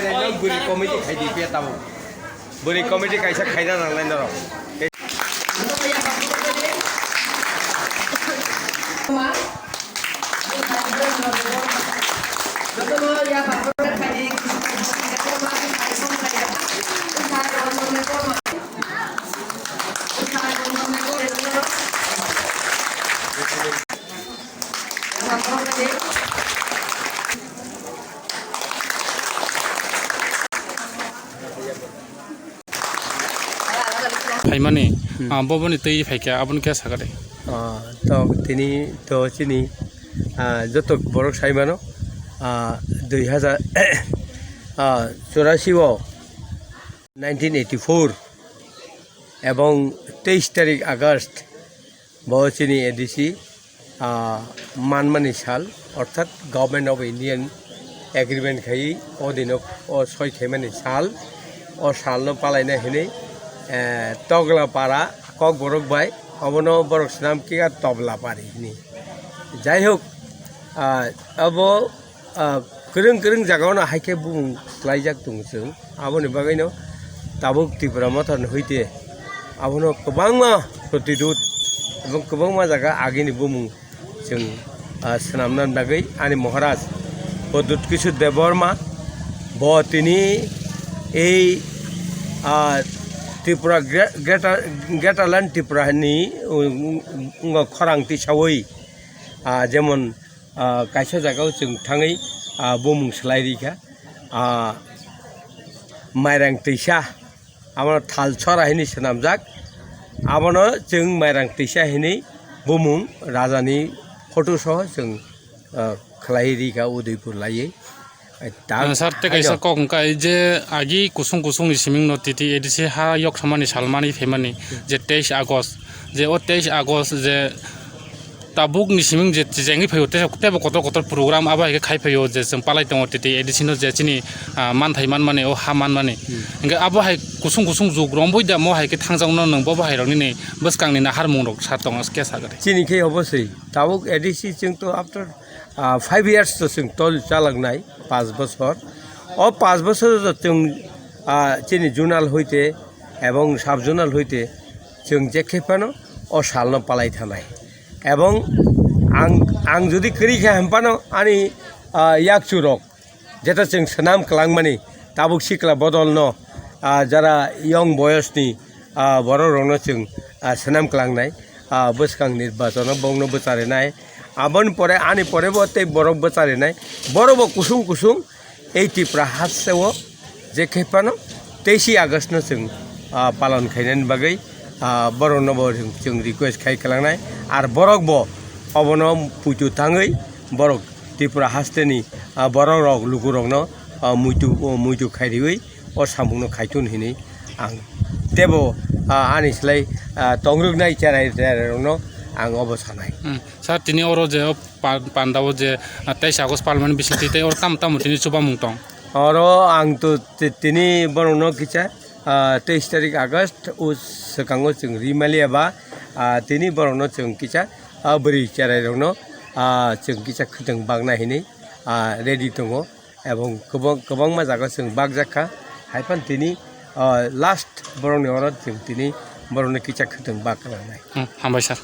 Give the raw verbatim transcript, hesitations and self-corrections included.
Bwrwi committee khai di phiya tabuk. Bwrwi committee kaisa khaina nangnai norok. Phaimani, hmm, ah, boboni twi phaikha, aboni khe sakha de. Ah, to tini to chini, ah, joto borok sai mano, ah, dui hazar, ah, churasi o, nineteen eighty-four ebong teis tarik August bo chini A D C, ah, manmani sal, orthat Government of Indian agreement khai o dino o soi khaimani sal, o salno palaina hinwi, eh, Togla para Kokborok bai obono borok swnam khe Tobla pari hinwi. Jai hok, ah, abo ah, kwrwng kwrwng jagao no hai khe bumung klaijak tongo chwng. Aboni bagwi no tabuk Tipra Motha ni hoite abono kwbangma protidut ebong kwbangma jaga agini bumung chwng, ah, swnamna bagwi ani Maharaj Pradyut Kishore Debbarma bo tini ei, ah, Tripura Gre-, Greater, Greater Land Tripura ni, um, um, khorang tisawi, ah, jemon ah, kaisa jagao chwng thangwi, ah, bumung swlai rikha. Ah, Mairang twisa, abono Thalchora hinwi swnamjak. Abono chwng Mairang twisa hinwi bumung rajani photo soho chwng, ah, khlai rikha Udaipur laiwi. Ai, ta-, Ah, sir, tei kaisa haino. Kok wngkha, je agi kusung kusung ni siming no titi A D C ha yok samani salmani phaimani, je teis August, je o teis August je tabuk ni siming je chijengwi phaio, tei, teibo kotor kotor program abo hai khe khai phaio, je chwng palai tongo titi A D C no je chini, ah, manthai manmani, o ha manmani. Hmm. Hingkhe abo hai kusung kusung jug romboi da mo hai khe thangjak no nwng bo bo hai rok nini bwskang ni naharmung rok sa tongo khe sakha de. Chini khe obo se tabuk A D C chwng to after ah, five years to chwng tol chaloknai, panch bochor. O panch bochor o chwng, ah, chini zonal hoite ebong sub zonal hoite chwng je khe phano o salno palai thanai. Ebong ang, ang jodi kwrwi kha hwn phano ani, ah, yakchu rok jeto chwng swnam kwlangmani tabuk sikla bodolno, ah, jara young boyosni, ah, borok rokno chwng, ah, swnam kwlangnai, ah, bwskang nirbachon o bongno bwcharinai. Aboni pore ani pore bo tei borok bwcharinai. Borok bo kusung kusung ei Tipra hasteo je khe phano teisi August no chwng, ah, palon khainani bagwi, ah, borokno bo chwng request khai kwlangnai. Ar borok bo obono puitu thangwi borok Tripura hasteni, ah, borok rok lukurokno, ah, muitu, muitu khai riwi o samungno khaithun hinwi ang teibo, ah, ani slai, ah, tongrwknai cherai cherai rokno ang obo sanai. Hmm. Sir, tini oro je o pa-, panda o je, ah, teis August parliament bisingtwi tei oro tamo tamo tini chubamung tong? Oro ang to ti-, tini borokno kisa, ah, teis tarik August o swkango chwng rimaliya ba, ah, tini borokno chwng kisa, ah, bwrwi cherai rokno, ah, chwng kisa khwtwng bakna hinwi, ah, ready tongo. Ebong kwbang-, kwbangma jaga chwng bakjak kha. Haiphano tini, ah, last borokni oro chwng tini borokno kisa khwtwng bak kha nangnai. Hmm, hambai sir.